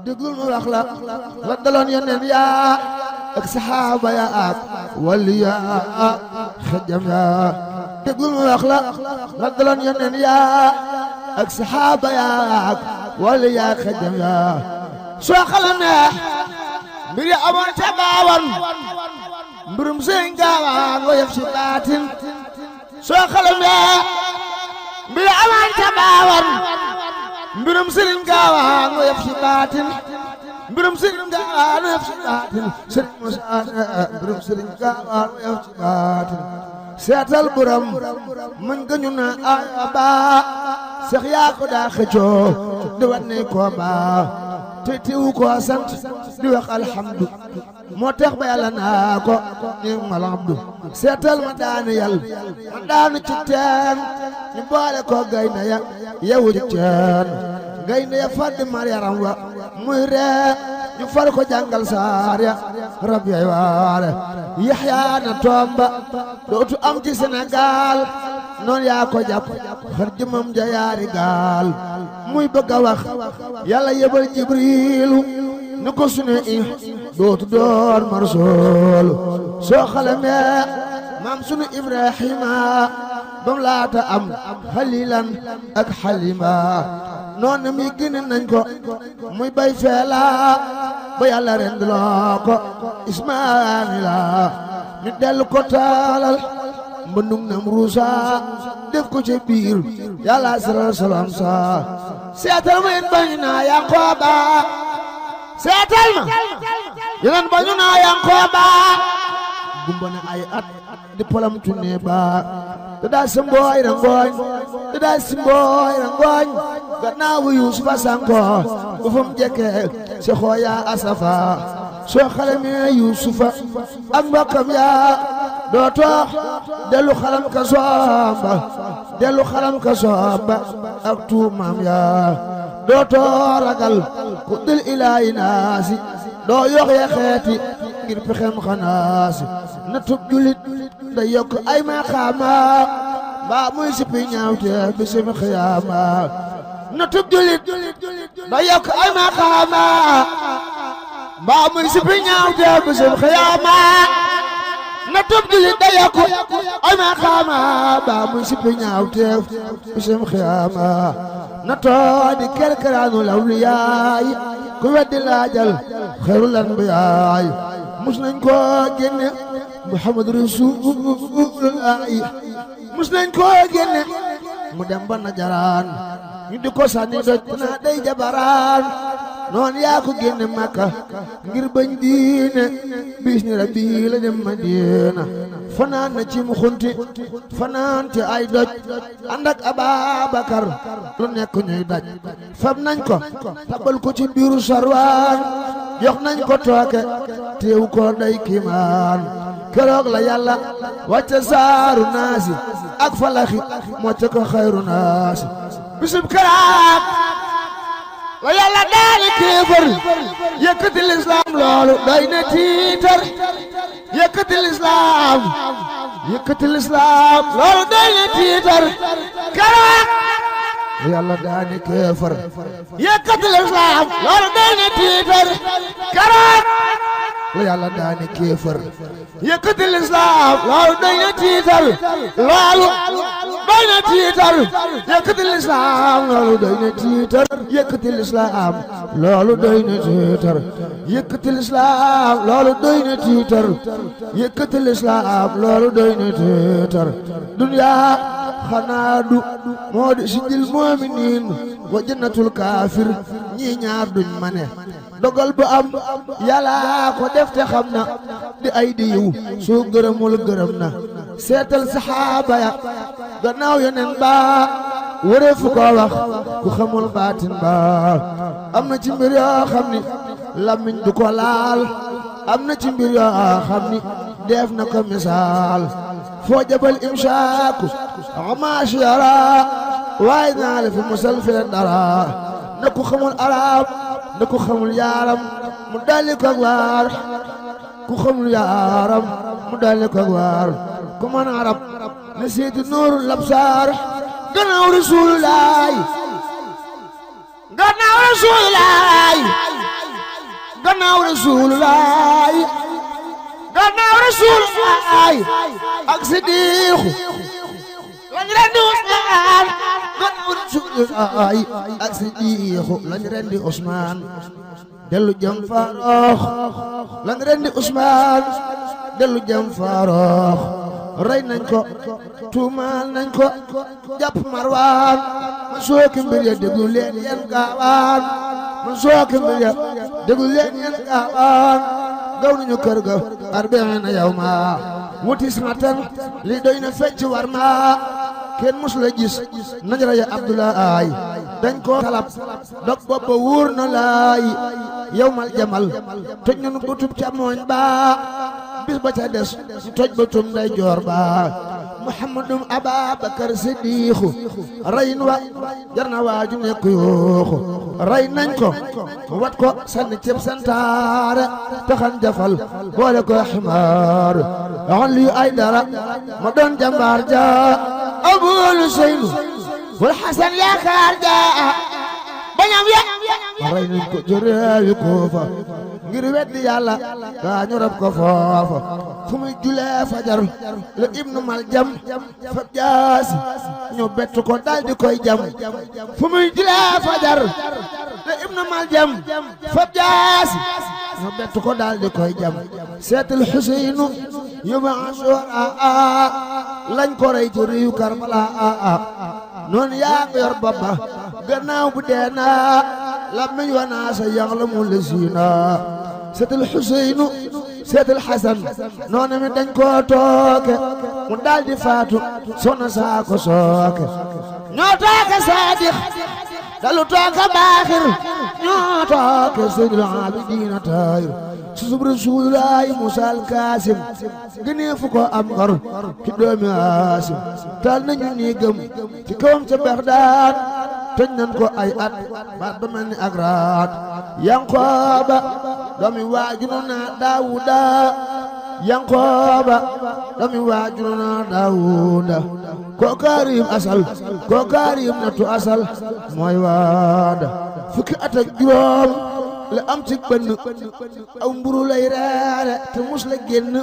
déglul ma wax la la daloon yoneen yaa ak saxaaba ya ak wali ya xejam ya déglul ma wax la daloon yoneen yaa ak saxaaba ya ak wali ya xejam ya soo xalamee mbir ya amoon ca baawan mbirum sëñ gaawaan wa yëf ci baatin soo xalamee mbir ya amoon ca baawan mbirum sëriñ gaawaan wa yëf ci baatin mbirum sëriñ gaawaan wa yëf ci baatin sëriñ Musaa mbirum sëriñ gaawaan wa yëf ci baatin seetal buram muñ gëñu na aba sax yaa ko daa xëccoo di wat ne ko baa te teewu ko sant di wax alhamdu moo tax ba yàlla naa ko ni mal abdu seetal ma daanu yàlla ma daanu ci teen ñu boole ko gaynde ya yewu ci teen gaynde ya fàdd mar yaram wa muy ree ñu far ko jàngal saar ya rab yay waare yaxyaa na tomba dootu am ci Sénégal noon yaa ko jàpp xar jëmam ja yaari gaal muy bëgg a wax yàlla yebal jibriilu ni ko sune i dootu door marsool soo xalamee maam sunu Ibrahima bam laata am xalilan ak xalima noonu mi gën nañ ko muy bay feela ba yàlla rendloo ko Ismaayila ñu dellu ko taalal mbëndum nam ruusa def ko ci biir yàlla siral salam sa seetal ma yéen bañu naa Yanqooba seetal ma yéen bañu naa Yanqooba gumba na ay at di polam tunne ba te daa simbooy rangooñ te daa simbooy rangooñ gannaawu Yuusufa sanko bu fam jekke si xooya asafa soo xalamee Yuusufa ak mbokkam yaa doo toox dellu xalam ka soomba dellu xalam ka soomba ak tuumam yaa doo too ragal ku dil ilaahi naasi doo yox ya xeeti ngir pexem xanaasi na tub julit da yokk ay maqaama mbaa muy sipi ñaawte bisim xiyaama na tub julit da yokk ay maqaama mbaa muy sipi ñaawte bisim xiyaama na tub julit da yokk ay maqaama mbaa muy sipi ñaawte bisim xiyaama na too di kerkeraanu lawliyaay ku weddi laajal xayrul anbiyaay mus nañ ko génne Muhammad Rasulullah mus nañ ko génne mu dem ba Najaraan ñu di ko sànni doj naa day jabaraan noon yaa ko génne Makka ngir bañ diine bis ni rabbi la dem Madina fanaan na ci mu xunti fanaan ci ay doj ànd ak Ababakar lu nekk ñuy daj fab nañ ko tabal ko ci biiru sarwaan jox nañ ko tooke teew ko day kiimaan keroog la yàlla wàcce saaru naasi ak falaxi moo ca ko xayru naasi bisub karaam la yàlla daali kéefër yëkkati lislaam loolu doy na tiitar yëkkati lislaam loolu doy na tiitar karaam la yàlla daani kéefër yëkkati lislaam loolu doy na tiitar karaam la yàlla daani kéefër yëkkati lislaam loolu doy na tiitar loolu doy na tiitar yëkkati lislaam loolu doy na tiitar yëkkati lislaam loolu doy na tiitar yëkkati lislaam loolu doy na tiitar yëkkati lislaam loolu doy na tiitar duniyaa xanaa du moo di sijil mu'miniin wa jannatul kaafir ñii ñaar duñ mane dogal bu am yàlla ko def te xam na di ay di yiw soo gërëmul gërëm na seetal saxaaba ya gannaaw yeneen ba wëree fu ko wax ku xamul baatin ba am na ci mbir yoo xam ni làmmiñ du ko laal am na ci mbir yoo xam ni def na ko misaal foo jabal imsaaku amaas yara waaye naa la fi musal fee dara na ku xamul arab na ku xamul yaaram mu dalli ko waar ku xamul yaaram mu dalli ko waar ku mën arab na seeti nuuru labsaar gannaaw rasuulullaay gannaaw Rasulullah gannaaw Rasulullah ak Siddiqu lañ rendi Usmaan gannaaw Rasulullah ak Siddiqu lañ rendi Usmaan dellu jëm Farox lañ rendi Usmaan dellu jëm Farox rey nañ ko tuumaal nañ ko jàpp Marwaan ma sooki mbir ya déglu leen yéen gaawaan ma sooki mbir ya déglu leen yéen gaawaan gaw nañu kër ga arba'iina yawma wutis na tan li doy na fecc war ma kenn mus la gis najara ya Abdoulaye dañ ko talab dog boppa wóor na laay yawmal jamal toj nañu butub càmmooñ ba bis ba ca des ñu toj bëtum nday joor ba Muhammadum Ababakar Siddiqu rayin wa jar na waaju nekk yooxu ray nañ ko wat ko sànni ceeb santaare taxan jafal boole ko ximaar waxan liyu ay dara ma doon jàmbaar ja Abul Seynu wal Xasan yaakaar ja bañam ya ray nañ ko jëreewi Kuufa ngir weddi Yàlla gaa ñu rab ko foofa fu muy julee fajar la Ibnu Maljam fab jaasi ñu bett ko daldi koy jam fu muy julee fajar la Ibnu Maljam fab jaasi ñu bett ko daldi koy jam seetal Xuseynu yóbba Ashura lañ ko rey ci riyu Karbala noonu yaa ngi yor baba gannaaw bu dee naa làmmiñ wa naa sa yaxlamu lasiina seetal Xuseynu seetal Xasan noonu mi dañ koo tooke mu daldi faatu soxna saa ko sooke ñoo tooke Saadiq dalu tooke Baaxir ñoo tooke Seydil Aabidiina Taahir susub Rasuulullaahi Musaa Kaasim gënee fu ko am ngor ki doomi Haasim taal nañu nii gëm ci kawam ca Bagdaad tëj nañ ko ay at baat ba mel ni ak raat Yankooba doomi waajunu naa Daawuda Yankooba doomi waajunu naa Daawuda ko kaarim asal ko kaarim natu asal mooy waada fukki at ak juróom la am ci bënn aw mburu lay reere te mus la génn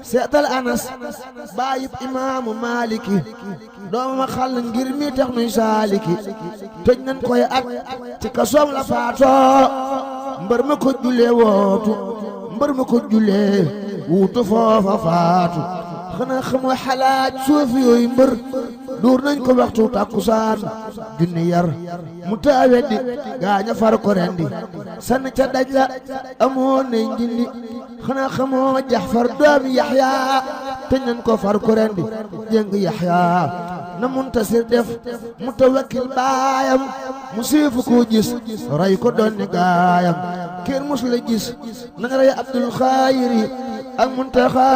seetal Anas baayib imaamu Maliki dooma xal ngir mi tax nuy saaliki tëj nañ koy at ci kasoom la faatoo mbër ma ko julee wootu mbër ma ko julee wuutu foofa faatu xanaa xamoo xalaaj suufi yooyu mbër duur nañ ko waxtu takkusaan junni yar mu taaweddi gaaña far ko rendi sann ca daj la amoon nañ njindi xanaa xamoo Jaxfar doomi Yaxya teñ nañ ko far ko rendi jëng Yaxya na Muntasir def Mutawakkil baayam mu siifu ko gis ray ko doon ni gaayam kenn mus la gis nañ ray Abdul Xaayiri ak Muntaxa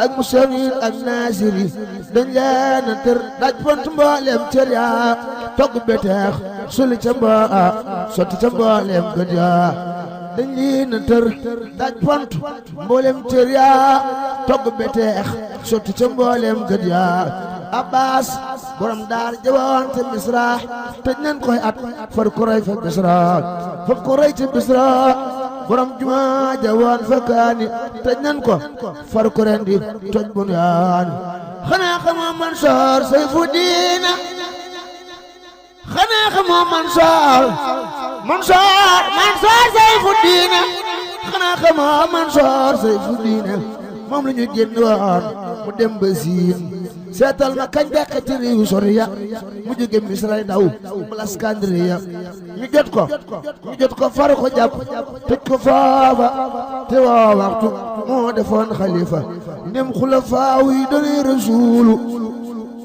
ak Musamin ak Nasiri dañ leen a tër daj pont mboolem cër yaa togg beteex suli ca mbaa sotti ca mboolem gëd yaa dañ leen a tër daj pont mboolem cër yaa togg beteex sotti ca mboolem gëd yaa Abbas borom daar jawoon te Misra tëj nañ koy at far ko rey fa Misra far ko rey ca Misra borom juma jawoon fa kaani tëj nañ ko far ko rendi toj bunyaan xanaa xamoo Mansoor Sayfu Diina xanaa xamoo Mansoor Sayfu Diina xanaa xamoo Mansoor Sayfu Diina moom la ñu génn woon mu dem ba Siin seetal ma kañ dekk ci réew soriya mu jóge Misra daw mu Laskandriya ñu jot ko far ko jàpp tëj ko foofa te woo waxtu moo defoon xalifa ndem xulafaa yi doon rasuulu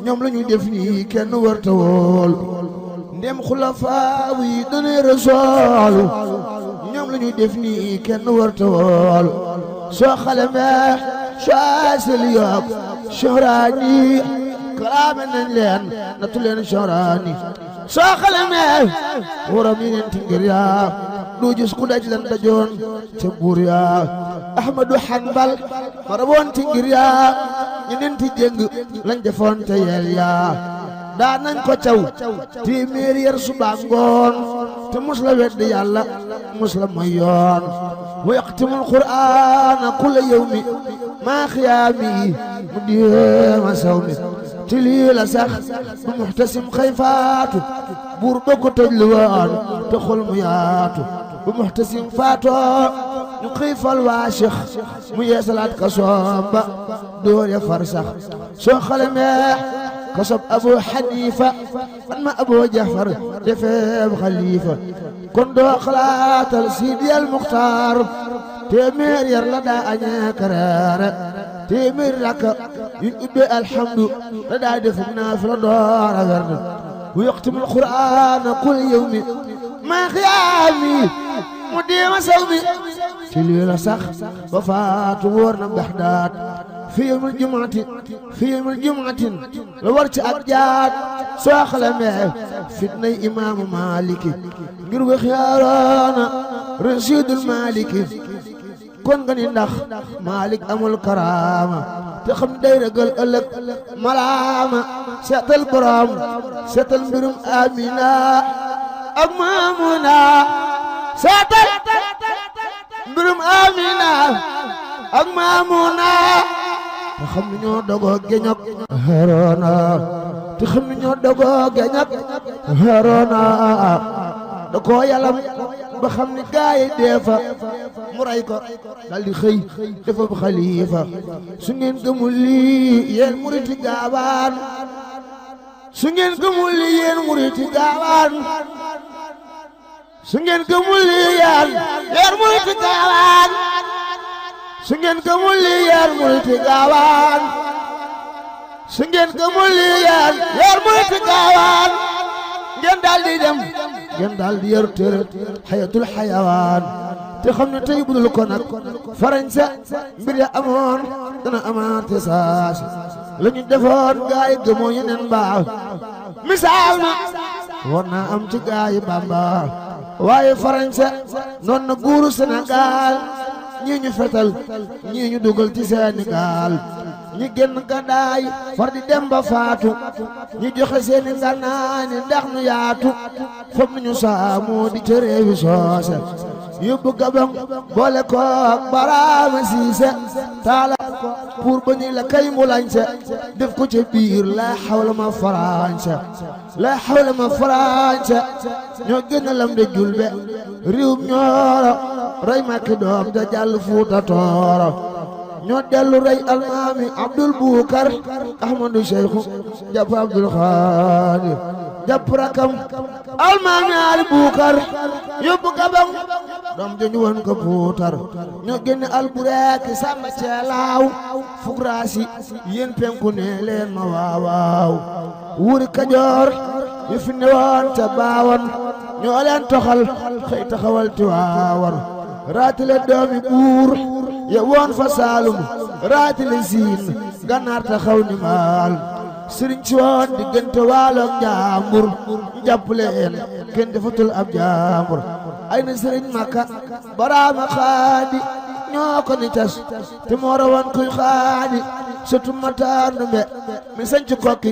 ñoom la ñu def nii kenn warta wool ndem xulafaa yi doon rasuulu ñoom la ñu def nii kenn warta wool soo xalamee soo asal yoog Sohraani kalaame nañ leen nattu leen Sohraani soo xalamee waram yi neen ti ngir yaa doo gis ku daj lan dajoon ca buur yaa Ahmadu Hanbal ma raboon ti ngir yaa ñu neen ti jëng lañ defoon ca yeel yaa daa nañ ko caw téeméer yar suba ngoon te mus la wedd Yàlla mus la mooy yoon ويختم القرآن كل يوم ما خيامي مديم سومي تليل سخ بمحتسم خيفاتو بوربكو تجلوان تخل مياتو بمحتسم فاتو نقيف الواشخ ميسلات كصوب دور يفرسخ سو خلمه كصب أبو حنيفة أما أبو جعفر دفيب خليفة كندو خلات السيدي المختار تيمير يرلدا أنيا كرار تيمير لك يؤدي الحمد لدى دفنا في الدار غرد ويختم القرآن كل يوم ما خيامي مديم سومي تليل سخ وفات ورنا بحداد في يوم الجمعة لورت أبجاد سوخل معه فتني إمام مالكي غير خيارانا رشيد المالكي كون غني ndax مالك أمول كرامة تخم داير قل ألك ملامة سيطل برام سيطل برم آمينا أمامنا سيطل برم آمينا أمامنا te xam ni ñoo dogoo geñok herona te xam ni ñoo dogoo geñok herona da koo yalam ba xam ni gaay deefa mu ray ko daldi xëy dafa bu xalifa su ngeen gëmul lii yéen muriti gaawaan su ngeen gëmul lii yéen muriti gaawaan su ngeen gëmul lii yéen muriti gaawaan su ngeen gëmul lii yéen muriti gaawaan su ngeen gëmul lii yéen muriti gaawaan ngeen daldi dem ngeen daldi yor téere xayatul xayawaan te xam ne tey budul ko nag farañse mbir ya amoon dana amaate saasi la ñu defoon gaay gëmoo yeneen baax misaal ma war naa am ci gaay Bamba waaye farañse noon na guuru Sénégal ñii ñu fetal ñii ñu dugal ci Sénégal ñi génn gàddaay far di dem ba faatu ñi joxe seeni ngànnaay ndax nu yaatu foog nañu saamu di ca réewi soose yóbbu Gabon boole ko ak Baraama Siise taala pour ba ni la kay mu lañse def ko ca biir la hawla ma farañse la hawla ma farañse ñoo gën a lam de julbe réewum ñooro rey Makki doom ja jàll Fuuta Tooro ñoo dellu rey almaami Abdul Bukar Ahmadu Seexu jàpp Abdul Xaadir jàpp rakam almaami Ali Bukar yóbbu Gabon doom ja ñu won ko Puutar ñoo génne Albureeki Samba Ceelaaw fukraasi yéen penku ne leen ma waawaaw wuuri Kajoor yu fi newoon ca Baawan ñoo leen toxal xëy taxawal Tiwaawan raatile doomi buur ya woon fa Saalum raatile siin Gànnaar taxaw ni maal sëriñ si woon diggante Waalo ak Njaambur jàpp leen kenn defatul ab jaambur ay na sëriñ Makka Baraama Xaadi ñoo ko ni tas te moo rawoon kuy xaadi sëtu Mataar Ndumbe mi sanc Kokki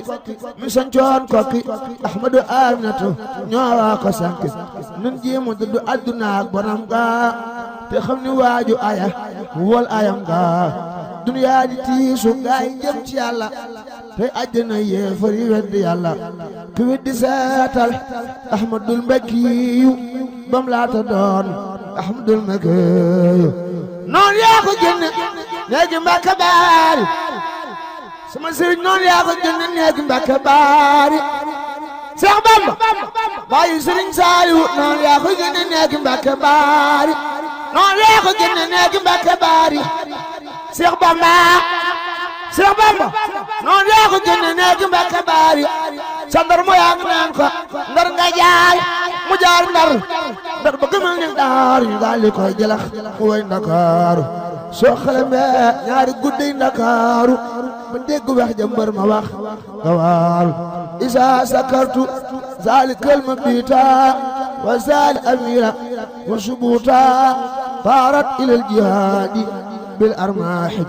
mi sancoon Kokki Ahmadu Aminatu ñoo ko sank nun jéemu dëddu àdduna ak bonam ga te xam ni waaju aya wol ayam ga duniyaa di tiisu gaay jëm ci Yàlla te àjjana yéefar yi weddi Yàlla ku weddi seetal Ahmadul Mbakkiyu bam laata doon Ahmadul Mbakkiyu noon yaa ko génne néegi Mbàkke Baari sama sëriñ noon yaa ko génne néegi Mbàkke Baari Seex Bamba baayu sëriñ Saaliwu noon yaa ko génne néegi Mbàkke Baari noon yaa ko génne néegi Mbàkke Baari Seex Bamba noon yaa ko génne néegi Mbàkke Baari sa ndar mo yaa ngi naan ko ndar nga jaay mu jaar ndar ba gëmal ni daar ñu daal di koy jëlax mu way Ndakaaru soo xalamee ñaari guddi Ndakaaru ba dégg wax ja mbër ma wax nga waaru isa sakartu zalikal mabita wa zal amira wa subuta taarat ilal jihaadi bil armaahi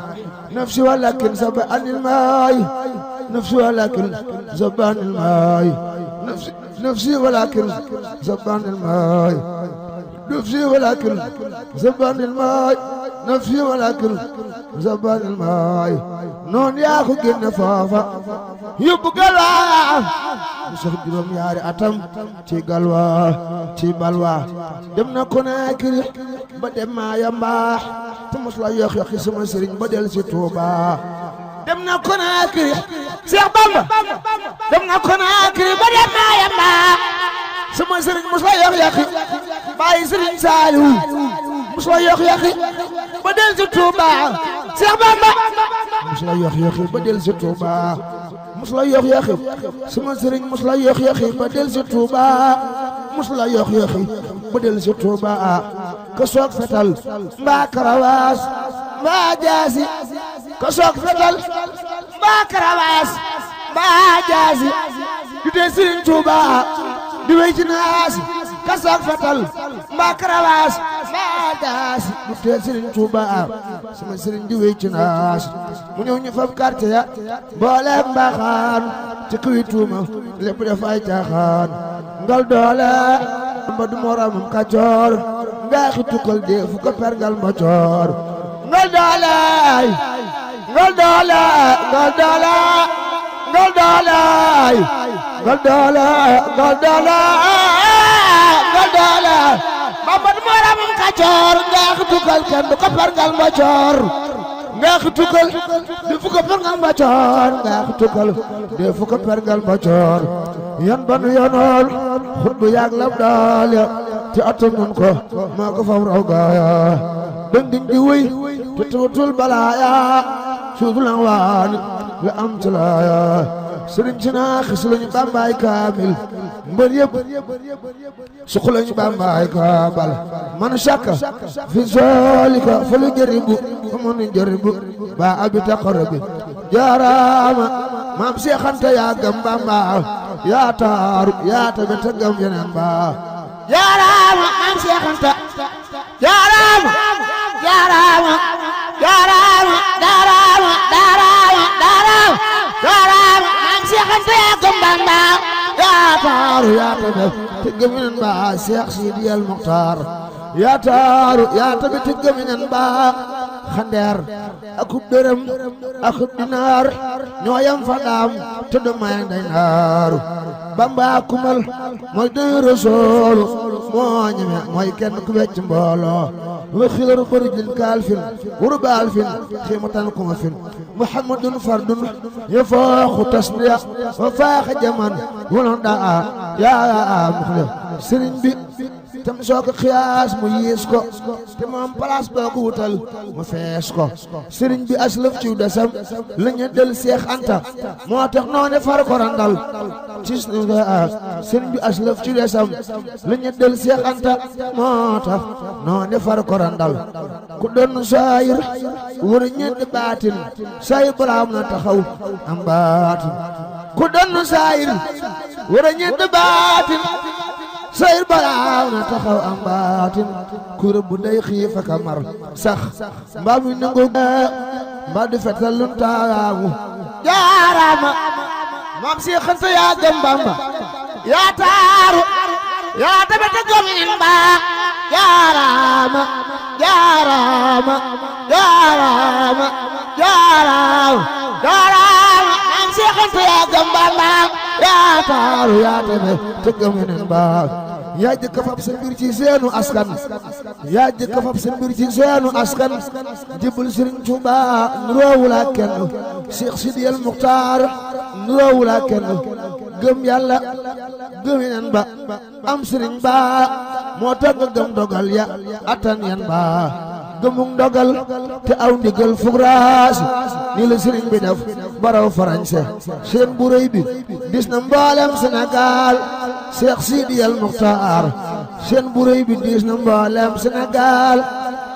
nafsi walakin saba anil maay nafsi walakin saba anil maay nafsi walakin saba anil maay نفسي ولكن زبان الماء نفسي ولكن زبان الماء نون ياخو جن فافا يبقى Cheikh juróom yaari atam ci galwa ci balwa dem na Konakri ba dem Mayumba te mos la yox sama sëriñ ba del si Touba dem na Konakri Cheikh Bamba dem na Konakri ba dem Mayumba sama sëriñ mos la yox bàyyi sëriñ Saliou mos la yox ba del si Touba Cheikh Bamba mos la yox ba del si Touba mos la yox sama sëriñ mos la yox ba del si Touba mos la yox ba del si Touba ka soog fetal mbaa karawaas mbaa jaasi ka soog fetal mbaa karawaas mbaa jaasi du dee sëriñ Touba di wey ci naasi ka soog fetal mbaa karawaas mbaa jaasi du dee sëriñ Touba sama sëriñ di wey ci naasi mu ñëw ñu fab carte ya boole mbaxaan ci kuy tuuma lépp def ay caaxaan ngal doole mba du moramam kacoor mbaaxi tukkal dee fu ko pergal mbocoor ngal doole ngal doole ngal doole ngal doole ngal doole ngal doole ngal doole mba du moramam kacoor mbaaxi tukkal kenn du ko pergal mbocoor ngaax tukkal de fu ko pergal mbocoor ngaax tukkal de fu ko pergal mbocoor yan banu yonool xutbu yaag lam daal ya te atam nun ko maa ko fam raw gaaya dëndiñ di wëy te tuutul balaaya suudu lang waan la am talaaya sëriñ si naa xis lañu bambaay kaamil mbër yëpp suq lañu bambaay kaabal man shakka fi zalika falu jaribu faman jaribu ba abi taqarrabi jaaraama maam Seex Anta yaa gëm Bamba yaa taaru yaa tabe te gëm yeneen ba jaaraama maam Seex Anta jaaraama jaaraama jaaraama jaaraama jaaraama jaaraama maam Seex Anta yaa gëm Bamba yaa taaru yaa tabe te gëm yeneen ba Seex Sidi El Muxtaar yaa taaru yaa tabe te gëm yeneen ba xandeer akub dërëm akub dinaar ñooyam fa daam te du may day naaru Bamba kumal mooy doy Rasuulu moo ñeme mooy kenn ku wecc mbooloo wa xilaru barijin kaalfin wurubaalfin xiimatan kuma fin muhammadun fardun yafaaxu tasniya wa faaxa jaman wala daa yaa muxle sëriñ bi tam soo ko xiyaas mu yiis ko te moom place boo ko wutal mu fees ko sëriñ bi aslëf ciw desam la ñu del Seex Anta moo tax noone far ko randal ci sëriñ bi aslëf ciw desam la ñu del Seex Anta moo tax noone far ko randal ku doon saayir wër ñetti baatin saayir balaa na taxaw am baatin ku doon saayir wër ñetti baatin sayir balaaw na taxaw am baatin ku rëbb day xiif ak mar sax mbaa muy nangu mbaa du fetal lun taawu jaaraama maam Seex Anta yaa gëm Bamba yaa taaru yaa tabe te gëm in baa jaaraama jaaraama jaaraama jaaraama jaaraama maam Seex Anta yaa gëm Bamba yaa taaru yaa tabe te gëm in baa yaa jëkk fab sa mbir ci seenu askan yaa jëkk fab sa mbir ci seenu askan jibul Sëriñ Tuuba nuroowul ak kenn Cheikh Sidi El Muxtaar nuroowul ak kenn gëm yàlla gëm yeneen ba am sëriñ ba moo tax nga gëm dogal ya attan yan ba gëmug dogal te aw ndigal fugraas ni la sëriñ bi def baraw farañse seen bu rëy bi dis na mboolem Sénégal Cheikh Sidi El Muxtaar seen bu rëy bi dis na mboolem Sénégal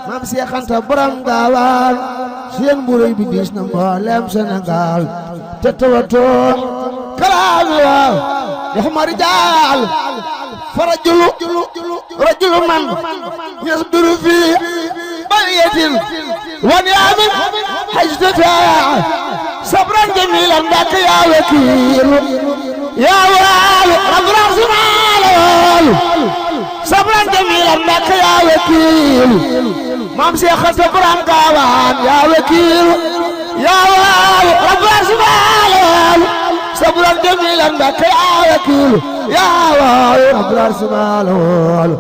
maam Seex Anta borom gaawaan seen bu rëy bi dis na mboolem Sénégal te tawatoo kalaami waaw yaxuma rijaal fa rajulu man yasduru fii baliyatin wan yaamin hajtataa sabran jamiilan baka yaa wakiilu yaa waalu rabbul arsi maalu sabran jamilan Mbàkke yaa wakiilu maam Seex Anta Borom Gaawaan yaa wakiilu yaa waalu rabbal subhaanahu sabran jamilan Mbàkke yaa wakiilu yaa waalu rabbal subhaanahu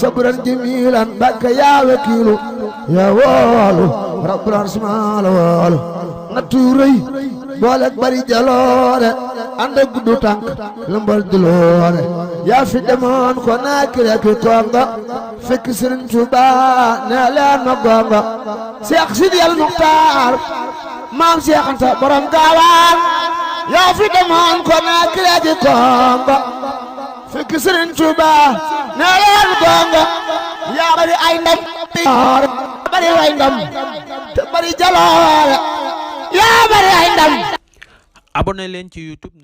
sabran jamilan Mbàkke yaa wakiilu yaa waalu rabbal subhaanahu nattu rëy boole bari jaloore ànd ak guddu tànk lëmbal duloore yaa fi demoon ko Naakiri ak Kongo fekk Sëriñ Tuubaa ne leen ma gongo Seex Sidiyal Muxtaar maam Seex Anta Borom Gaawaan yaa fi demoon ko Naakiri ak Kongo fekk Sëriñ Tuubaa ne leen gongo yaa bari ay ndam bari ay ndam te bari jaloore yaa bari ay ndam abonné leen ci YouTube